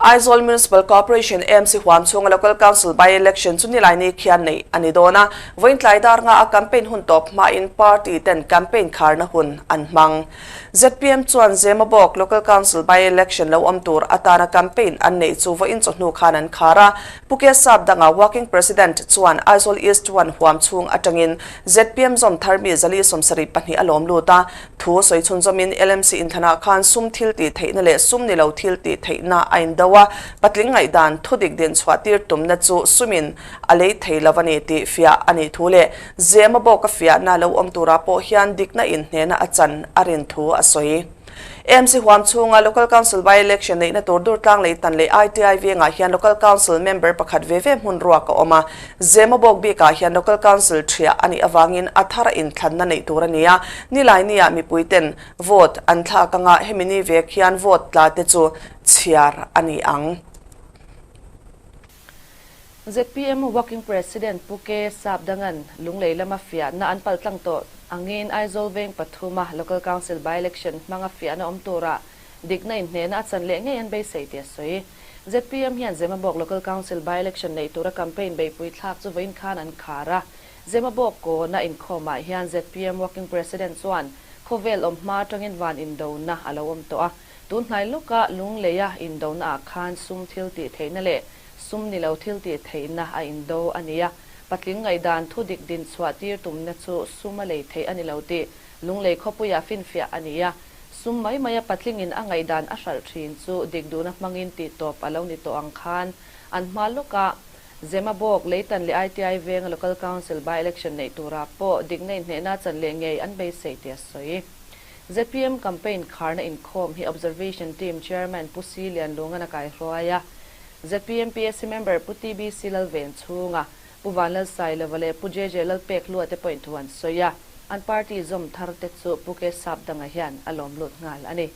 Aizawl Municipal Corporation, AMC, huam chhunga Local Council by-election chu Nilaini khian neih a ni dawn a, vawiin tlai dar nga a campaign hun tawp hmain party ten campaign kharna hun an hmang. Zpm chuan Zemabawk Local Council by-election lo awm tur atana campaign an neih chu vawiin chawhnu khan an khar a, Pu Kesap danga Working President chuan Aizawl East 1 huam chhung atangin zpm zawm thar mi 472 a lawm lut a, Thu sawi chhunzawmin LMC inthlanah khan sum thil tih theihna leh sum ni lo thil tih theihna a indo a, patling ngaihdan thudik din chhuah tir tumna chu sumin a lei thei lo a ni tih fiah a nih thu leh Zema bawka fiahna lo awm turah pawh hian dikna inhnehna a chan a rin thu a sawi. AMC huam chhunga Local Council by-election neihna tur Durtlang lei tan leh ITI vengah hian Local Council member pakhat ve ve hmun ruak a awm a. Zemabawk bikah hian Local Council thiah a nih avangin a thar a inthlanna neih tur a ni a, Nilaini-ah mipuiten vote an thlak anga hemi ni vek hian vote tla te chu chhiar a ni ang. Zpm Working President Pu K. Sapdangan Lunglei lama fiahna an paltlang tawh angin Aizawl veng pathuma Local Council by-election hmanga fiahna awm tura dikna inhnehna a chan leh ngei an beisei tih a sawi. Zpm hian Zemabawk Local Council by-election neih tura campaign beihpui thlak chu vawiin khan an khar a. Zemabawk kawna inkhawmah hian zpm Working President chuan khawvel awm hma atangin van indona a lo awm tawh a. Tun hnai lawka Lungleia indonaah khan sum thil tih theihna leh sum ni lo thil tih theihna a indo a ni a. Patling ngaihdan thu dik din chhuah tir tumna chu sum a lei theih a ni lo tih Lunglei khawpuia finfiah a ni a. Sum mai maia patlingin a ngaihdan a hralh thin chu dik duhna hmangin tih tawp a lo ni tawh ang khan an hma lawkah Zemabawk, Leitan leh ITI venga Local Council by-election neih turah pawh dikna inhnehna chan leh ngei an beisei tih a sawi. Zpm campaign kharna inkhawm hi Observation Team Chairman Pu Si Lianlungan a kaihruai a, zpm PSC member Pu TBC Lalvenchhunga, Pu Vanlalsailova leh Pu JJ Lalpekhlua te pawhin thu an sawi a, an party zawm thar te chu Pu K Sapdanga hian a lawm lut nghal a ni.